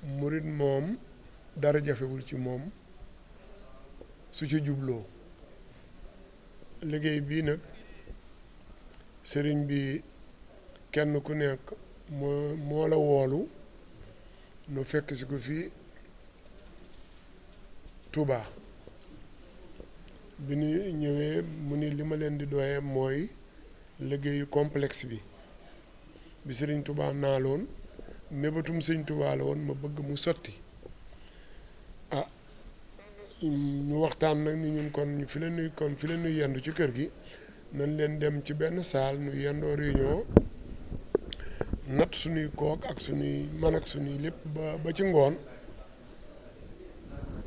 murit moom dara jafewul ci moom su ci jubloo liggéey bii nag sëriñ bi kenn ku nekk moo la woolu nu fekk si ko fii Touba bi ñu ñëwee mu ni li ma leen di doye mooy liggéeyu complexe bi sëriñ Touba naaloon mébatum sëriñ Touba la woon ma bëgg mu sotti ñu waxtaan nag ni ñun kon fi la ñuy yendu ci kër gi nañ leen dem ci benn saal nu yendoo réunion natt suñuy kook ak suñuy man ak suñuy lépp ba ci ngoon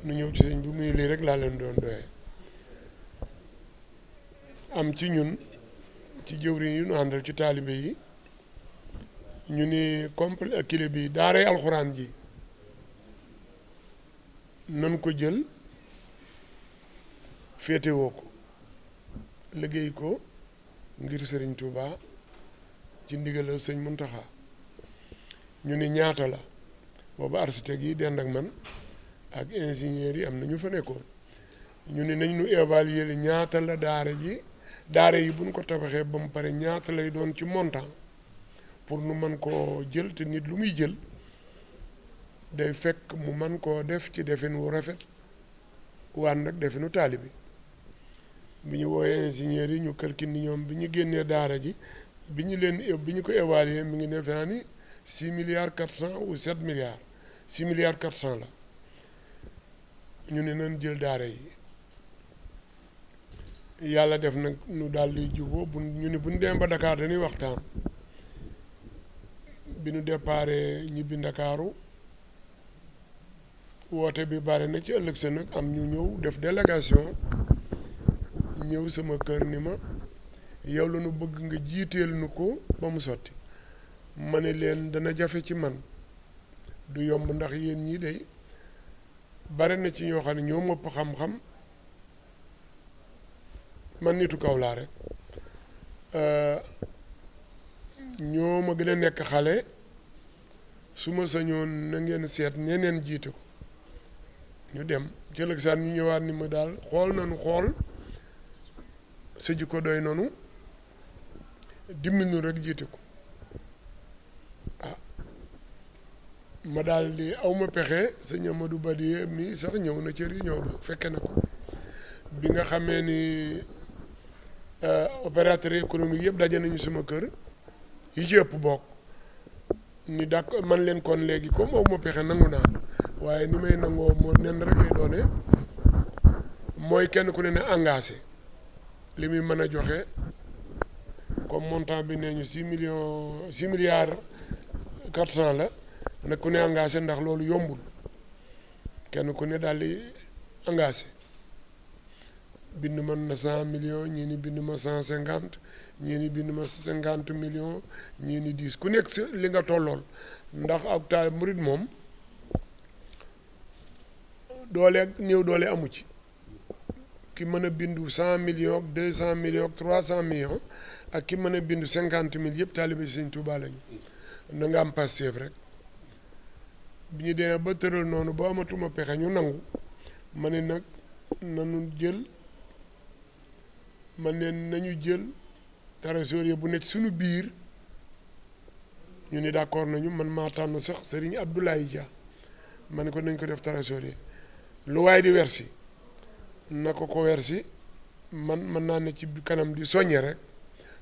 nu ñëw ci sëñ bi muy lii rek laa leen doon doyee am ci ñun ci jëwriñ yu ñu àndal ci taalibe yi ñu ni complet kile bi daaray alxuraan ji nan ko jël féetewoo ko liggéey ko ngir sëriñ Touba ci ndigalal sëñ Muntaxa ñu ni ñaata la boobu architecte yi dend ak man ak ingénieur yi am na ñu fa nekkoon ñu ni nañ ñu évaluer li ñaata la daara yi buñ ko tabaxee ba mu pare ñaata lay doon ci montant pour nu mën koo jël te nit lu muy jël day fekk mu mën koo def ci defin wu rafet waan nag definu taalibi bi ñu wooyee ingénieurs yi ñu calcul ni ñoom bi ñu génnee daara ji bi ñu ko évaluer mi ngi ne faa ni 6,4 ou 7 milliards 6,4 la ñu ne nañ jël daara yi yàlla def nag nu daal di juboo ñu ni bu ñu dem ba Dakar dañuy waxtaan bi ñu déparé ñibbi Ndakaaru woote bi bare na ci ëllëg sa nag am ñu ñëw def délégation ñëw sama kër ni ma yow la nu bëgg nga jiiteel nu ko ba mu sotti ma ne leen dana jafe ci man du yomb ndax yéen ñii day bare na ci ñoo xam ne ñoo mëpp xam-xam man nitu kaw laa rek ñoo ma gën a nekk xale su ma sañoon na ngeen seet ñeneen jiite ko ñu dem jëlëg saan ñu ñëwaat ni ma daal xool sa jikko doy noonu dimbali rek jiite ko ma daal di awma pexe sëñ Amadou Badie mi sax ñëw na ci réunion ba fekke na ko bi nga xamee ni opérateur économique yëpp daje nañu sama kër yi ci ëpp bokk ni d'accord man leen kon léegi comme awma pexe nangu naa waaye ni may nangoo moo nen rek lay doone mooy kenn ku ne engagé li muy mën a joxe comme montant bi nee ñu 6,4 la nag ku ne engagé ndax loolu yombul kenn ku ne daal di engagé bind mën na 100 millions ñii ni bind ma 150 ñii ni bind ma 50 millions ñii ni 10 ku nekk si li nga tollool ndax ak taal murit moom doole néew doole amu ci ki mën a bindu 100 millions 200 millions 300 millions ak ki mën a bindu 50 000 yëpp taalibe Sëñ Tuubaa lañu na nga am Pastef rek bi ñu demee ba tëral noonu ba amatuma pexe ñu nangu ma ne nag nañu jël trésorier bu nekk suñu biir ñu ni d'accord nañu man maa tànn sax Serigne Abdoulaye Dia ma ne ko nañ ko def trésorier lu waaye di wersi na ko wersi man naa ne ci kanam di soññe rek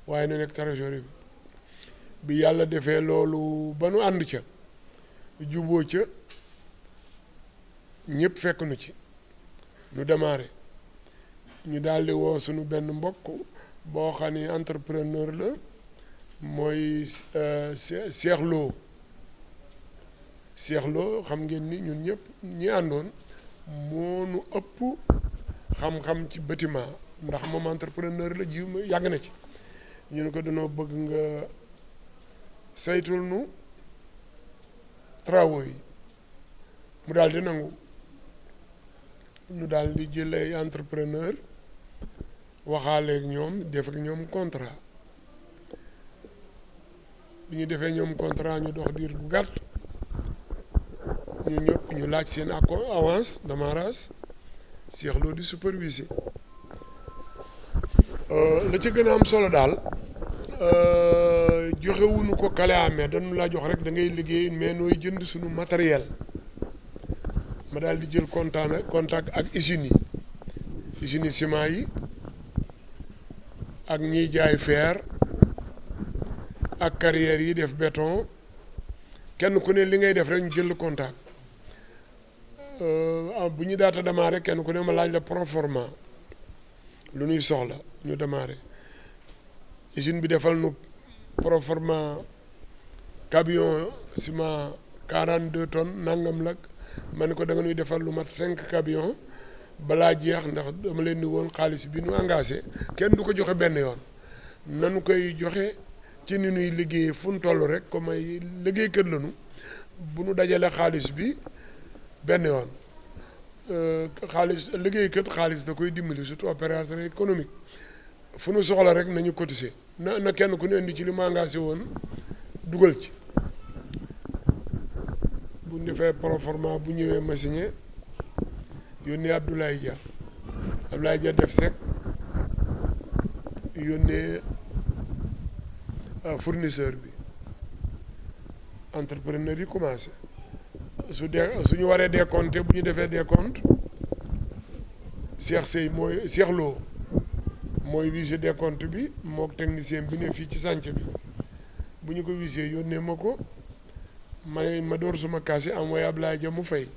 waaye na nekk trésorier bi yàlla defee loolu ba nu ànd ca juboo ca ñëpp fekk nu ci nu démarré ñu daldi woo suñu benn mbokk boo xam ne entrepreneur la mooy Cheikh Lo xam ngeen ni ñun ñëpp ñi àndoon moo nu ëpp xam-xam ci bâtiment ndax moom entrepreneur la ji yàgg na ci ñu ne ko dañoo bëgg nga saytul nu travaux yi mu daal di nangu ñu daal di jël ay entrepreneur waxaaleeg ñoom def ak ñoom contrat bi ñu defee ñoom contrat ñu dox diir bu gàtt ñu ñëpp ñu laaj seen avance démarrage Cheikh Lo di supervisé la ci gën a am solo daal joxewuñu ko kale amee dañu laa jox rek da ngay liggéey mais nooy jënd suñu matériel ma daal di jël contact ak usines yi ciment yi ak ñiy jaay fer ak carrières yi def béton kenn ku ne li ngay def rek ñu jël contact bu ñu daata démarrer kenn ku ne ma laaj la proforma lu ñuy soxla ñu démarrer usine bi defal nu proforma camion ciment 42 tonnes nangam la ma ne ko da nga ñuy defal lu mat 5 camions balaa jeex ndax dama leen di woon xaalis bi nu engagé kenn du ko joxe benn yoon nanu koy joxe ci ni nuy liggéey fu nu toll rek comme ay liggéeykat lañu bu nu dajale xaalis bi benn yoon liggéeykat xaalis da koy dimbali surtout opérateur économique fu nu soxla rek nañu cotiser na kenn ku ne indi ci li mu engagé woon dugal ci bu ñu defee proforma bu ñëwee ma signé yónnee Abdoulaye Dia def sec yónnee fournisseur bi entrepreneur yi commencé suñu waree décompté bu ñu defee décompte Cheikh Lo mooy visé décompte bi mook technicien bi ne fii ci chantier bi bu ñu ko visé yónnee ma ko ma door suma kaasi envoyé Abdoulaye Dia mu fay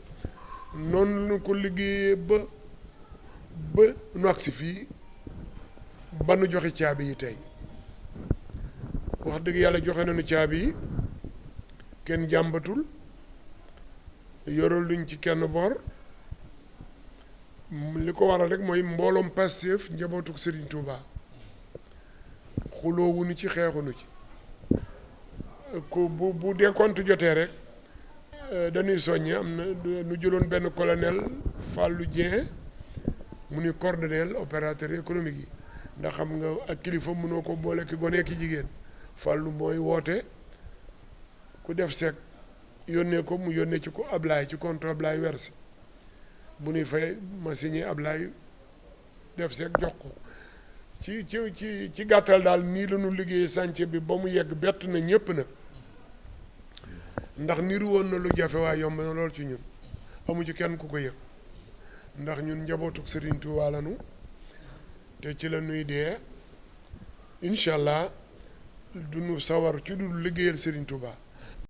noonu la ko liggéeyee ba nu agsi fii ba nu joxe caabi yi tey wax dëgg yàlla joxe nañu caabi yi kenn jàmbatul yoral luñ ci kenn bor li ko waral rek mooy mbooloom Pastef njabootu Serigne Touba xuloo wuñu ci xeexuñu ci bu décompte jotee rek dañuy soññe am na nu jëloon benn colonel Fallou Dieng mu ni coordonnel opérateur économique yi ndax xam nga ak kilifa mënoo ko boole ki gone ki jigéen Fallou mooy woote ku def sec yónnee ko mu yónnee ci ko Ablaye ci compte Ablaye versé bu nuy fay ma signé Ablaye def sec jox ko ci gàttal daal nii la ñu liggéey chantier bi ba mu yegg bett na ñépp nag ndax niru woon na lu jafe waaye yomb na lool ci ñun amu ci kenn ku ko yëg ndax ñun njabootu Serigne Touba lañu te ci la nuy dee incha allah du nu sawar ci dul liggéeyal Serigne Touba